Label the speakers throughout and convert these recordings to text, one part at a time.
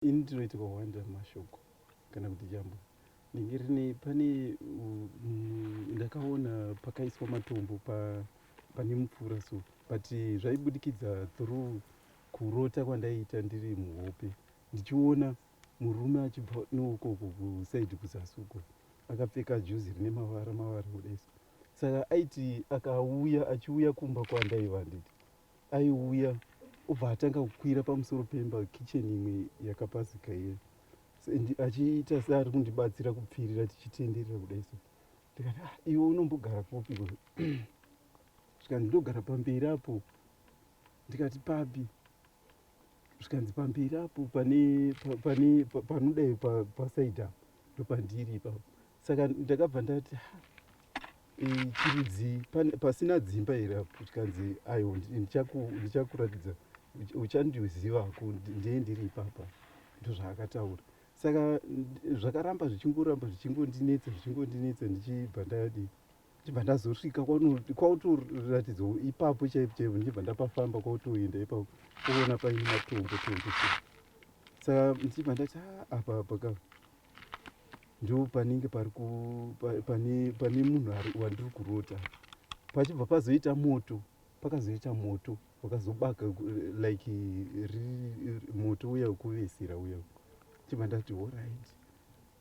Speaker 1: Ini ndinoiti kwawanda mashoko kana kuti jambo ndinge rine pane ndakaona pakaiswa matombo pa, pane mupfuura so but zvaibudikidza through kurota kwandaiita ndiri muhope ndichiona murume achibva neukoko kusaidi kuzasi uko akapfeka juzi rine mavara mavara kudai so saka aiti akauya achiuya kumba kwandaiva nditi aiuya obva atanga kukwira pamusoro pemba kitchen imwe yakapazika iye achiita seari kundibatsira kupfirira tichitenderera kudai so ndikati ah, iwe unombogara kupi zvikanzi ndogara pamberi apo ndikati papi zvikanzi pamberi apo pane pane panodai pasaidi apo ndopandiri ipapo saka ndakabva ndati chirudzi pasina dzimba here apo tikanzi aiwa ndichakuratidza uchandizivako ndiye ndiri ipapa ndozvaakataura saka zvakaramba zvichingoramba zvichingondinetsa zvichingondinetsa ndichibva ndadii ndichibva ndazosvika kwautoratidzwa ipapo chaipo chaipo ndichibva ndapafamba kwautoenda ipapo kuona paine matombo tombo saka ndichibva ndati ah, apa apa ka ndo panenge pari pane pane munhu wandiri kurota pachibva pazoita moto pakazoita moto wakazobaka like moto uya wekuvesera uya chibva ndati horit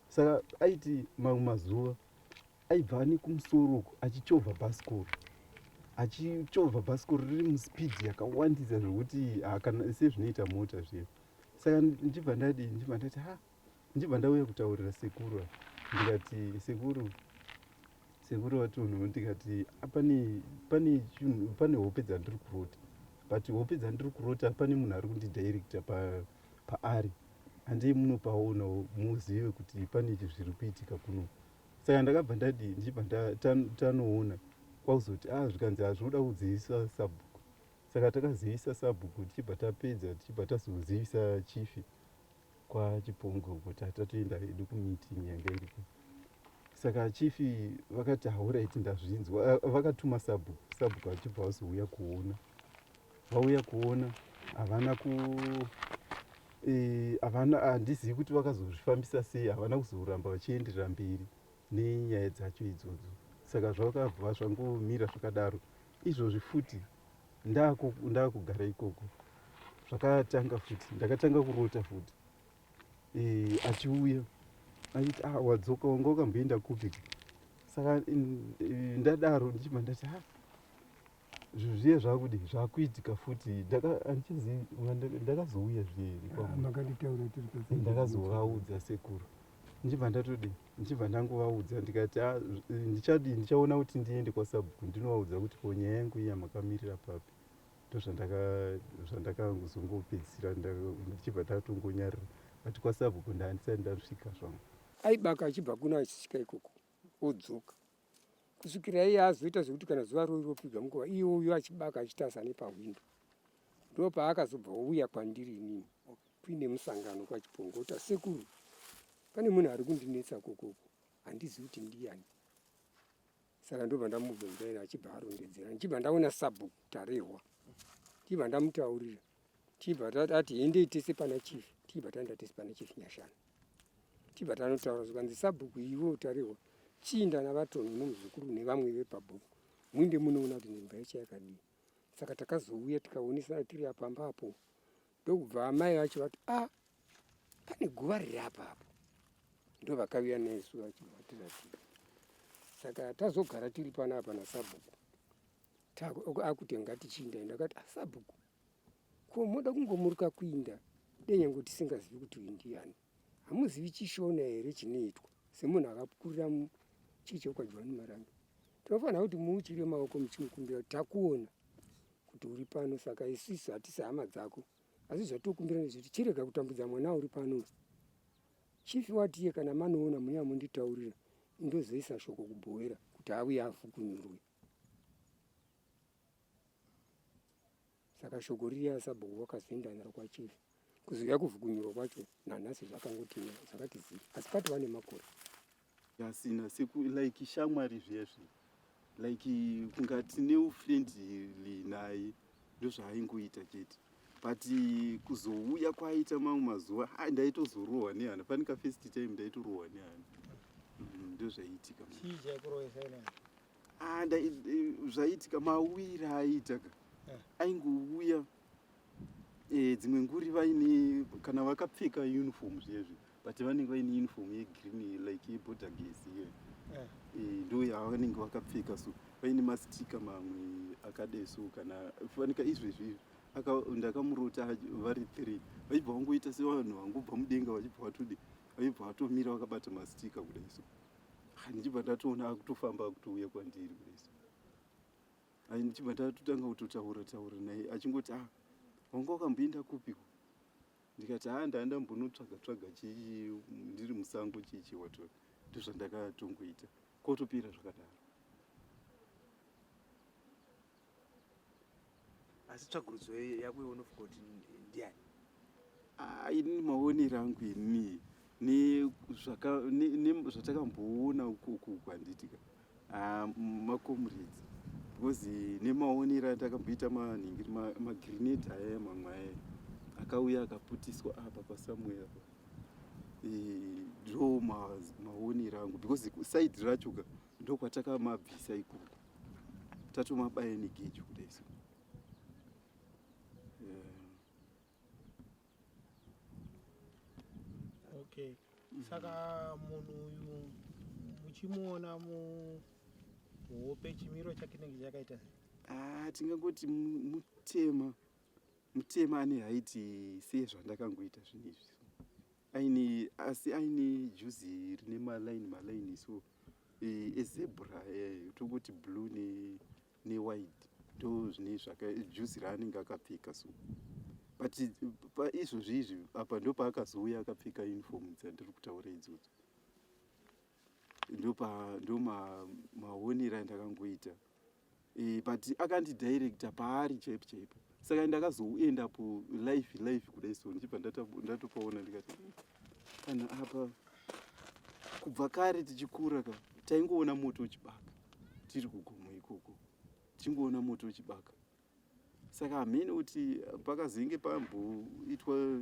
Speaker 1: saka aiti mamwe mazuva aibva ane kumusoro uku achichovha bhasikoro achichovha bhasikoro riri muspeed yakawandisa zvekuti sezvinoita mota zviya saka ndichibva ndadii ndichibva ndati ha ndichibva ndauya kutaurira sekuru ndikati sekuru sekuru vatonho ndikati ah, pane pane pane hope dzandiri kurota but hope dzandiri kurota pane munhu ari kundidirecta paari handei munopaonawo muzive kuti pane zviri kuitika kuno saka ndakabva ndadii ndichibva tanoona kwakuzoti a ah, zvikanzi hazvinoda kudzivisa sabhuku saka takazivisa sabhuku tichibva tapedza tichibva tazozivisa chifi kwachipongo uko tatoenda hedu kumeeting yanga iriko saka chifi vakati hauraiti ndazvinzwa vakatuma sabhuku sabhuku achibva vazouya kuona vauya kuona havana ku havana handizivi kuti vakazozvifambisa sei havana kuzoramba vachienderera mberi nenyaya dzacho idzodzo saka zvakabva zvangomira zvakadaro izvozvi futi ndakugara ikoko zvakatanga futi ndakatanga kurota futi e, achiuya achiti ah, wadzoka wanga wakamboenda kupi saka ndadaro ndichibva ndati ah, zvinhu zviye zvakudi zvakuitika futi handichazivi ndakazouya zviye ah, ndakazovaudza sekuru ndichibva ndatodi ndichibva ndangovaudza ndikati ah, ndichadii ndichaona kuti ndiende kwasabhuku ndinovaudza kuti ko nyaya yangu iya makamirira papi ndozvandakazongopedzisira ndichibva tatongonyarira but kwasabhuku ndaandisati ndasvika zvangu
Speaker 2: aibaka achibva kuno achisvika ikoko odzoka kusvikira iye azoita zvekuti kana zuva roi ropigwa mukova iye uyo achibaka achitarisa nepahwindo ndopaakazobva ouya kwandiri inini kuine musangano kwachipongota sekuru pane munhu ari kundinetsa kokoko handizivi kuti ndiyani saka ndobva ndamubvunza ine achibva arondedzera ndichibva ndaona sabhuku tarehwa ndichibva ndamutaurira tichibva tati hendei tese pana chief tichibva taenda tese pana chief nyashana tichibva tanotaura zvikanzi sabhuku iwe tarehwa chiinda navatonhu nomuzukuru nevamwe vepabhuku muinde munoona kuti nzvimbo yacho yakadii saka takazouya tikaonesana tiri apamba apo ndokubva amai vacho vati a ah, pane guva riri apa apo ndovakauya nesu vachibva saka tazogara tiri panapa nasabhuku akuti ngatichiinda ndakati ah, sabhuku ko moda kungomuruka kuinda denyange tisingazivi kuti uyu ndiyani hamuzivi chishona here chinoitwa semunhu akakurira chicho kwajohani marange tinofanira kuti muuchire maoko muchimukumbira kuti takuona kuti uri pano saka isusu hatisi hama dzako asi zvatokumbira ndezvekuti chirega kutambudza mwana uri pano chifi watiye kana manoona muya munditaurira indozoisa shoko kubhowera kuti auye afukunyurwe saka shoko riya sabhuku wakazoenda naro kwachifi kuzouya kuvhukunyurwa kwacho nanhasi zvakangoti zvakati zii asi patova nemakore
Speaker 1: asina seku like shamwari zviya zviya like kunga tine ufriendly naye ndozvaaingoita chete But kuzouya kwaaita mamwe mazuva, ah, ndaitozorohwa nehana. Fanika first time ndaitorohwa nehana. Ndozvaiitika.
Speaker 3: Chii chaikurohesa ine?
Speaker 1: Ah, zvaiitika mawira aiita ka. Aingouya dzimwe nguri vaine kana vakapfeka uniform zviyezvi, but vanenge vaine uniform yegreen like yeborder gas iye. Ndo yavanenge vakapfeka, so vaine mastika mamwe akadai so. Kana fanika izvezvi ndakamurota vari three, vachibva vangoita sevanhu vangobva mudenga, vachibva vatodi, vachibva vatomira vakabata mastika kudai so. Ah, ndichibva ndatoona akutofamba akutouya kwandiri kudai so. Ai, ndichibva ndatotanga kutotaura taura naye, achingoti, "Ah, wanga wakamboenda kupiko?" Ndikati, "Ha, ndandambonotsvaga tsvaga chii, ndiri musango chichi wato." Ndozvandakatongoita, kotopera zvakadaro.
Speaker 4: Asi tsvagurudzo yako unofunga kuti ndiani?
Speaker 1: Ah, ini maonero angu ini nezvatakamboona ukoko kwanditika, ah, macomrades, because nemaonero atakamboita manhingiri magrenade aya mamwe aya akauya akaputiswa apa pasamwe apa, ndo maonero angu, because side racho ka ndokwatakamabvisa ikoko, tatomabaya negejo kudai so. Yeah.
Speaker 3: Okay, saka munhu uyu muchimuona muhope, chimiro chake chinenge chakaita sei?
Speaker 1: Ah, tingangoti mutema mutema, ane height sezvandakangoita zvinhu izvi, aine, asi aine juzi rine malaini malaini so, ezebra, tongoti blue newhite, ndo zvine zvaka juzi raanenge akapfeka so. But paizvozvi izvi apa ndo paakazouya akapfeka uniform dzandiri kutaura idzodzo. Ndo maonero andakangoita. But akandidirecta paari chaipo chaipo, saka ndakazoendapo live live kudai so, ndichibva ndatopaona, ndikati, "Kana apa kubva kare tichikura ka taingoona moto uchibaka tiri kugomo ikoko, tichingoona moto uchibaka." Saka hamene kuti pakazenge pamboitwa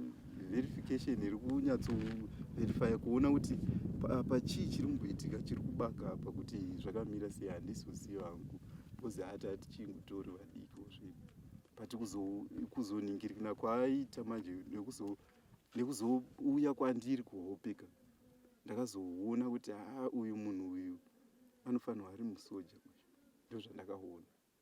Speaker 1: verification iri kunyatsoverifya kuona kuti apa chii chiri kumboitika, chiri kubaka apa, kuti zvakamira sei, handizoziva hangu, because hati hatichingotori vadiki zvedu. But kuzoningirikana kwaaita manje nekuzouya kwandiri kuhopeka, ndakazoona kuti haa, uyu munhu uyu anofanirwa ari musoja uyu. Ndozvandakaona.